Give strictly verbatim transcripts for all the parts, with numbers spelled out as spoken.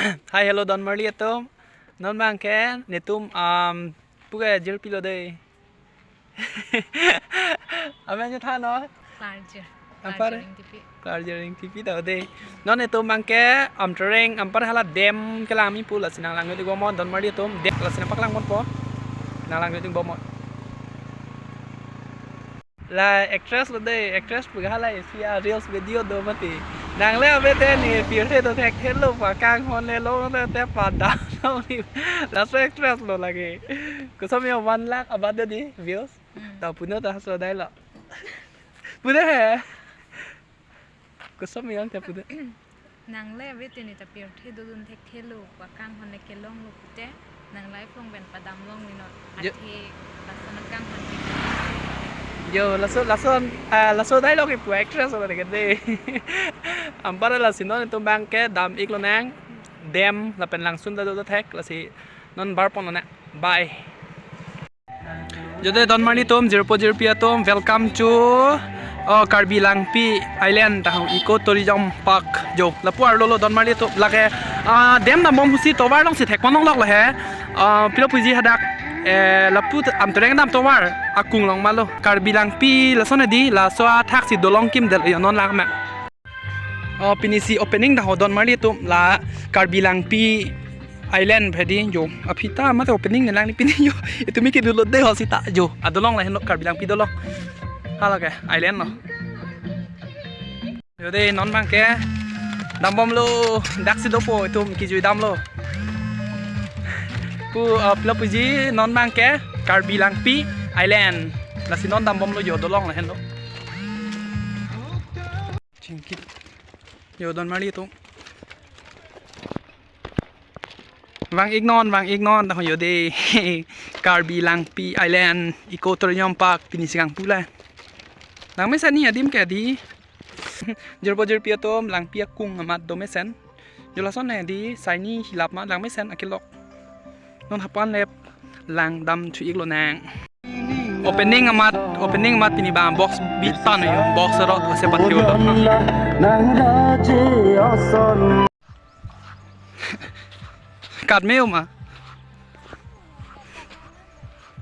Hi, hello, donmarli atum. Non abangke netum, um, puke jirpilo dei. Amen jo than non? Klarjir. Anpar? Klarjir Ingtipi. Klarjir Ingtipi ta dei. Non netum abangke Amtereng anpar hala dam kelang ami pu, lasi nanglang-ikbomnon donmarli atum. Dam lasi nangpaklang ponpo. Nanglang-ikbomnon. La actress lo dei, actress pu hala isi a reels video do mati. Nang le ave te ne pirthe dothekthe lo, pakanghon le lo te padam lo ni. Laso actress lo lake. Koson yo one lakh above dei views. Hmm. Ta punon ta so dai lo. Punon he. Koson yang te punon. Nang le ave te ne ta pirthe dodunthekthe lo, pakanghon le kelong lo pute, nang live along pen padam long ni non. Jo. Athe lason kanghon ke. Jo, laso, lason, ah, laso dialogue pu actress lo ke dei. Anpar lasi non netum abangke dam-ik lonang. Dam lapen langsun ta dothek, lasi non bar pon lonang. Bye. Jo dei donmarli atum, jirpo jirpi atum, welcome to, oh, Karbi Langpi Island, tahu Eco Tourism Park. Jo, lapu arlo lo donmarli atum, lake, ah, dam dambom ahutsi tovar alongsi thek pon longlok lo he. Ah, pilo puji hadak, eh, lapu Amtereng dam tovar akung along ma lo. Karbi Langpi lason dei, laso athaksi dolong kimdet yo non lang ma. Oh, pini si opening dah ho donmarli atum, la Karbi Langpi Island bhedi jo. Aphi ta mate opening ne lang ni pini jo. Itum ke dolo dei ho sita jo. Adolong lahenlo Karbi Langpi dolong. Hala ke island lo. Jo dei non abangke dambomlo, daksi dopo itum kejui damlo. Pu, uh, pilo puji non abangke Karbi Langpi Island. Lasi non dambomlo jo, dolong lahenlo. Chingkit. Jo donmarli atum. Vang-iknon, vang-iknon, dah jo dei. Karbi Langpi Island Eco Tourism Park, pini si kangpu la. Langmesen ni adim ke dei. Jirpo jirpi atum, langpi akung amat domesen. Jo lason ne dei, saini hilap ma langmesen akelok. Non hapan lep lang dam thu-ik lonang. Opening amat, opening amat pini abang box bitan yo, box rot ase patio lo. Kat me uma.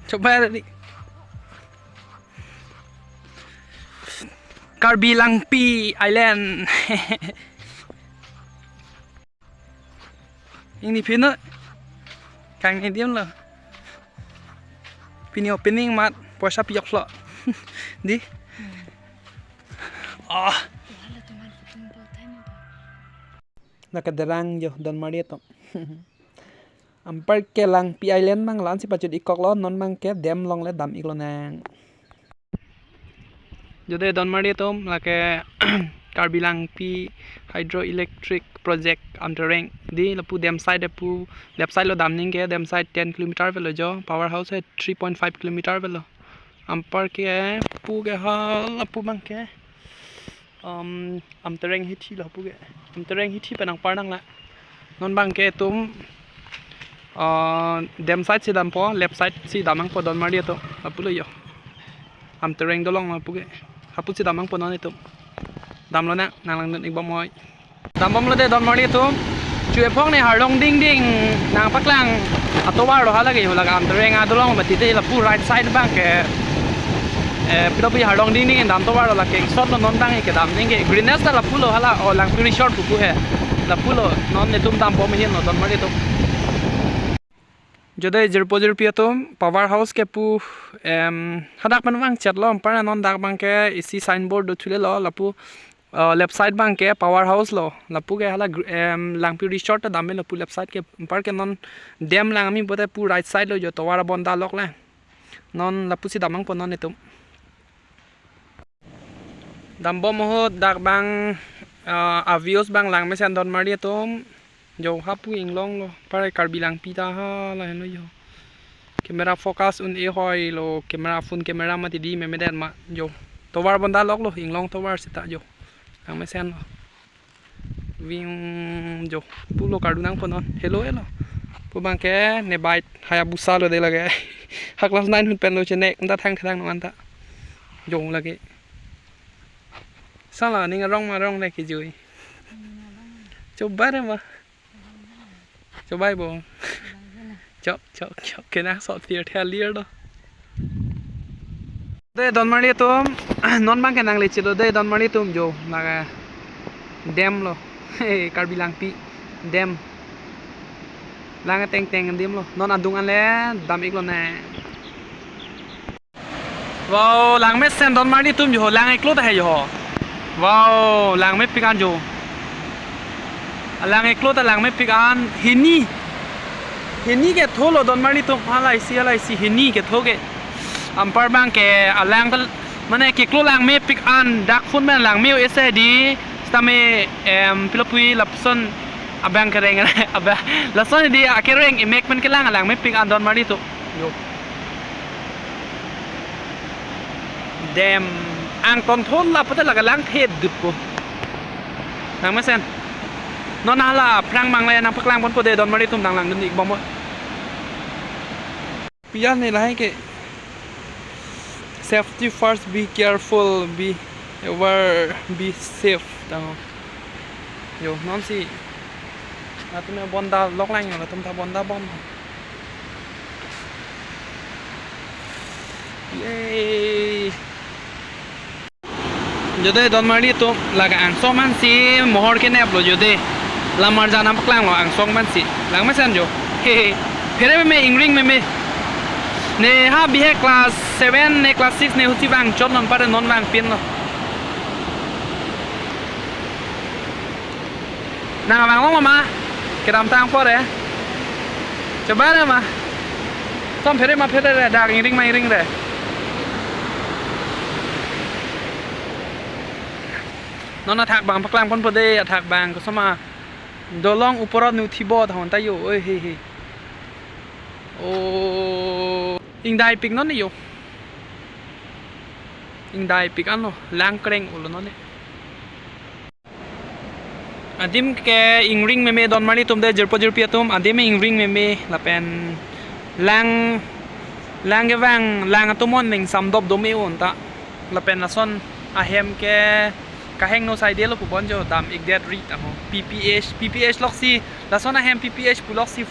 Coba tadi. Karbi Langpi Island. Ingni pino. Kang medium lo. Pini opening amat poisa piyok lo. Dei. Ah. Lake derang jo donmarli atum. Anpar ke Langpi Island abang la-ansi pachut-ikkok lo, non abangke dam along le dam-ik lonang. Jo dei donmarli atum, lake Karbi Langpi Hydroelectric Project Amtereng. Dei lapu dam side pu, left side lo dam nangji ke, dam side ten kilometer avelo jo, power house he three point five kilometer avelo. Anpar ke pu ke hala pu abangke. Um, Amtereng hithi lo pu ke. Amtereng hithi pen anpar nang la. Non abangke itum, uh, dam side si dampo, left side si dam nangpo donmarli atum. Lapu lo jo. Amtereng dolong lapu ke. Hapu si dam nangpo non itum. Dam lonang, nanglang-ikbomnon. Dambomlo dei donmarli atum. Chu ephong ne harlong dingding nangpaklang atovar lo hala ke, hala ke Amtereng adolong mati dei, lapu right side abangke. Eh, pilo pi harlong dingding dam tovar lo, lake ingsot lo non abang ke dam nangji ke. Greenness ta lapu lo hala, oh, Langpi Resort pupu he. Lapu lo non netum dambom ahin lo donmarli atum. Jo dei jirpo jirpi atum, power house ke pu, em, hadak pen vangchet lo, anpar non dak abangke isi signboard do thule lo, lapu, uh, left side abangke power house lo, lapu ke hala gr-, em, Langpi Resort ta dam lo pu left side ke, anpar ke non dam lang ami pote pu right side lo jo tovar abonda lok le. Non lapu si dam nangpo non itum. Dambom ahut dak abang, ah, a-views abang langmesen donmarli atum. Jo hapu inglong lo, anpar Karbi Langpi ta hala henlo jo. Camera focus un-e hoi lo, camera, phone camera mati dei memedet ma jo. Tovar bonda lok lo, inglong tovar seta jo. Langmesen lo. Ving jo, pulo kardu nangpo non. Hello, hello. Pu abangke ne bike Hayabusa lo dei lake. Ha class nine ahut pen lo chenek, anta thang thang non anta. Jo lake. Sala ning arong ma arong le kejui. Choba re ma. Chobai bo. Chok, chok, chok. Kena sot tir thia lir do. Dei donmarli atum, non abang ke nangle chelo dei donmarli atum jo, laga dam lo. Hey, Karbi Langpi dam. Lang teng teng dam lo. Non adung anle dam ik lonang. Wow, langmesen donmarli atum jo, lang iklo ta he jo. Wow, langmepik an jo. Lang iklo ta langmepik an hini. Hini ketho lo donmarli atum, hala isi, hala isi hini ketho ke. Anpar abang ke alang ta, mane keklo langmepik an dak phone pen langme o ese di, sitame, em, pilo pu lapuson abang kereng, abang, lason di akereng emek pen kelang langmepik an donmarli atum. Jo. Dam angton thon lapu ta laga lang thet dut po. Langmesen. Non hala aphrang mangle nangpaklangponpo dei donmarli atum, nanglangdun ik bom. Pi an ne lahai ke. Safety first, be careful, be aware, be safe. Tang. Jo, non si. Latum ta bonda lok lang jo, latum ta bonda bom. Yay. Jo dei donmarli atum, laga angsong man si mohor kenep lo jo dei. Lamar janam paklang lo angsong man si. Langmesen jo. He he. Phere meme, ingring meme. Ne ha bihek class seven ne class six ne husi vangchot non pare non vangpin lo. Nang abang long ma? Kedamtang pore. Choba re ma. Som phere ma phere re, dak ingring ma ingring re. Non athak abang paklangponpo dei, athak abang koson ma. Dolong uporot ne uthi bot hon ta jo, oi he he. O, ingdaipik non ne jo. Ingdaipik anlo, lang kreng ulo non ne. Adim ke ingring meme donmarli atum dei, jirpo jirpi atum, adim ingring meme lapen lang, lang kevang, lang atum on ning samdop dome un ta. Lapen lason ahem ke kahingno saide lo pu bon jo, dam ik det ri tamo. P P H, P P H loksi, lason ahem P P H pu loksi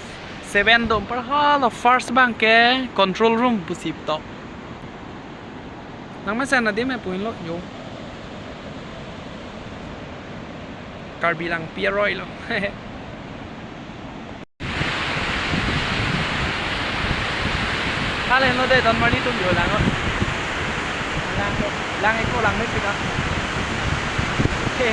seven dom par hala first abang ke control room pusi tok. Langmesen adim e puin lo jo. Karbi Langpi aroi lo. Hale no dei donmarli atum jo lang. Lang, lang iklo langmepik an. He.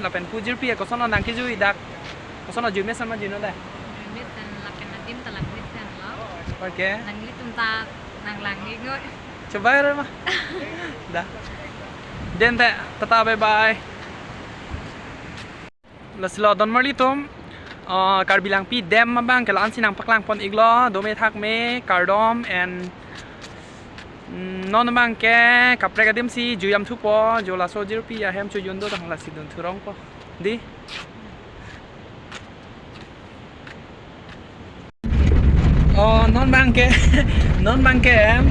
Lapen pu jirpi koson nang kejui dak. Koson jui mesen ma jui non dei. Jui mesen lapen adim ta langmesen lo. Oke. Nanglitum ta nanglang ik noi. Chobai re ma. Da. Dei te, tata, bye bye. Lasi lo donmarli atum, ah, Karbi Langpi dam abang ke la-an si nangpaklangpon iklo, dome thakme, kardom and, mm, non abang ke kaprek adim si jui jam thupo, jo laso jirpi ahem chojun do tang lasi dun thurongpo. Dei. Oh, non abang ke, non abang ke, em,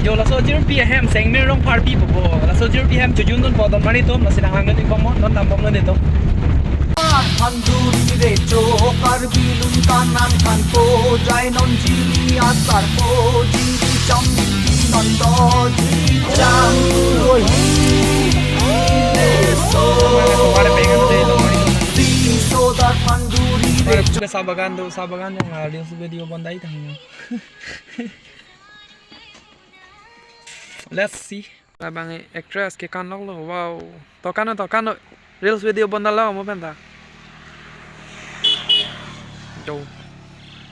jo laso jirpi ahem Sengmir Rongpharpi pupo. Laso jirpi ahem chojun dunpo donmarli atum, lasi nanglang dun ik bom, non dam bom non itum. Thanduri recho Karbi lun kanang thanpo jai non jiri asarpo jiri cham non to jiri cham. Sing sodar thanduri recho. Sa bagan do, sa bagan do, nga reels video bondai tang. Let's see. Labang actress ke kan lok lo. Wow. To kan, to kan. Reels video bondalo mo penta. Jo.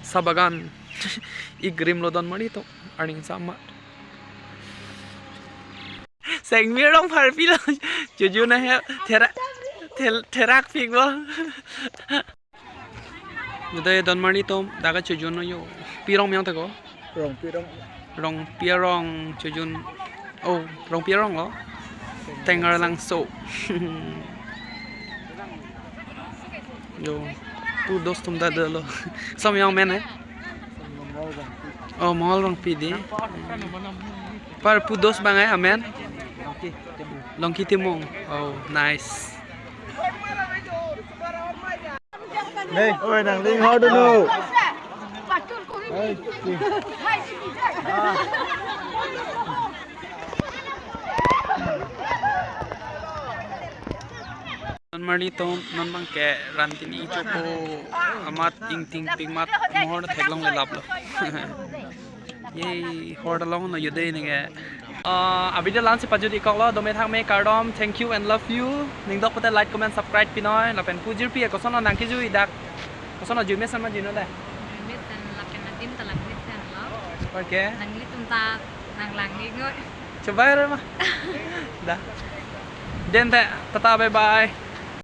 Sa bagan. Igrim lo donmarli atum. Arning sama. Sengmir Rongpharpi lo. Chojun ahem. Thera-, thel-, therakpik lo. Jodai donmarli atum, dak chojun lo jo. Pi arong miyang tako? Rongpi arong. Rongpi arong chojun. Oh, Rongpi arong lo. Tengarlangso. Jo. Pu dos atum ta dolo. Som yong men eh? Oh, Mongol Rongpi dei. Par pu dos abang eh, amen? Longki Timung. Oh, nice. Oi, nangli inghor dunnon. Non marli atum, non abangke Rantini Chopo amat ingting pingmat mohor theklongle laplo. Ye hor along non jut-e neke. Ah, a-video la-ansi pajut-ik koklo, dome thakme kardom, thank you and love you. Ning dok pute like, comment, subscribe pinoi, lapen pujirpi koson lo nangkejui dak. Koson lo jui mesen ma juinon dei. Mesen lapen adim ta lang mesen lo. Okay. Nanglitum ta nang lang-ik noi. Chobai re ma. Da. Dente, tata, bye bye.